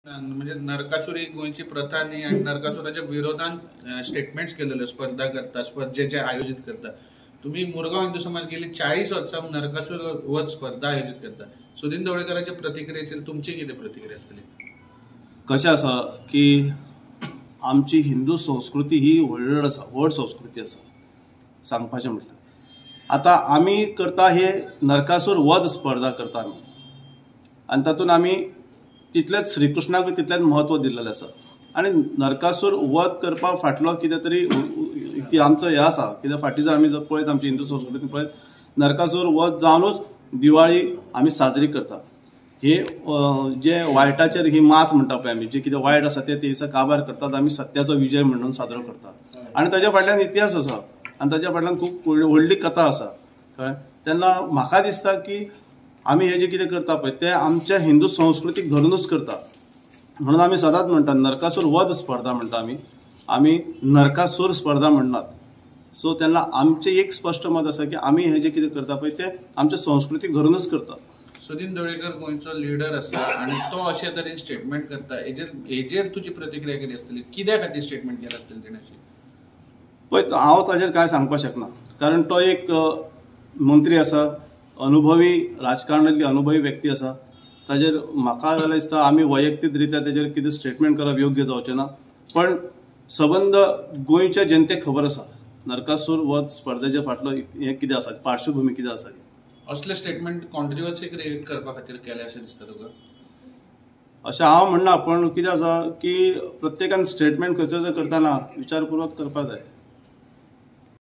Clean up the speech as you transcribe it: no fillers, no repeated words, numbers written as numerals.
म्हणजे नरकासूर ही गोंयची प्रथा न्ही आनी नरकासुराच्या विरोधान स्टेटमेंट्स केलेले, स्पर्धा करता, स्पर्धे जे आयोजीत करता. तुम्ही मुरगाव हिंदू समाज गेली 40 वर्सां नरकासूर वध स्पर्धा आयोजीत करता. सुदिन ढवळीकाराच्या प्रतिक्रियेचेर तुमची कितें प्रतिक्रिया आसतली? कशें आसा की आमची हिंदू संस्कृती ही व्हड आसा, व्हड संस्कृती आसा सांगपाचें म्हटल्यार. आतां आमी करता हे नरकासूर वध स्पर्धा करता आमी, आनी तातूंत आमी तितलेंच श्रीकृष्णाक तितलेंच म्हत्व दिल्लेलें आसा. आनी नरकासूर वध करपा फाटलो कितें तरी आमचो हें आसा, कित्याक फाटीं जर आमी जर पळयत आमची हिंदू संस्कृती पळयत नरकासूर वध जावनूच दिवाळी आमी साजरी करतात. हे जे वायटाचेर ही मात म्हणटा पळय आमी, जे कितें वायट आसा ते दिसा काबार करतात, आमी सत्याचो विजय म्हणून साजरो करतात. आनी ताच्या फाटल्यान इतिहास आसा आनी ताच्या फाटल्यान खूब व्हडली कथा आसा, कळ्ळें. तेन्ना म्हाका दिसता की आमी हे जे कितें करता पळय ते आमच्या हिंदू संस्कृतीक धरूनच करता. म्हणून आमी सदांच म्हणटा नरकासूर वध स्पर्धा म्हणटा आमी, आमी नरकासूर स्पर्धा म्हणनात. सो तेन्ना आमचें एक स्पश्ट मत आसा की आमी हे जे कितें करता पळय ते आमच्या संस्कृतीक धरूनच करतात. सुदिन ढवळीकर गोंयचो लिडर आसा आनी तो अशे तरेन स्टेटमेंट करता, हेजेर तुजी प्रतिक्रिया कितें आसतली? कित्या खातीर स्टेटमेंट केलां आसतलें तेणें अशें? पळय, हांव ताजेर कांय सांगपाक शकना, कारण तो एक मंत्री आसा, अनुभवी राजकारणांतली अनुभवी व्यक्ती आसा. ताजेर म्हाका जाल्यार दिसता आमी वैयक्तीक रित्या तेजेर कितें स्टेटमेंट करप योग्य जावचें ना. पण सबंद गोंयच्या जनतेक खबर आसा नरकासूर वध स्पर्धेच्या फाटलो हें कितें आसा, पार्श्वभूमी कितें आसा. असले स्टेटमेंट कॉन्ट्रोवर्सी क्रिएट करपा खातीर केलें अशें दिसता तुका? अशें हांव म्हणना, पण कितें आसा की प्रत्येकान स्टेटमेंट खंयचो जर करतना विचारपूर्वक करपाक जाय.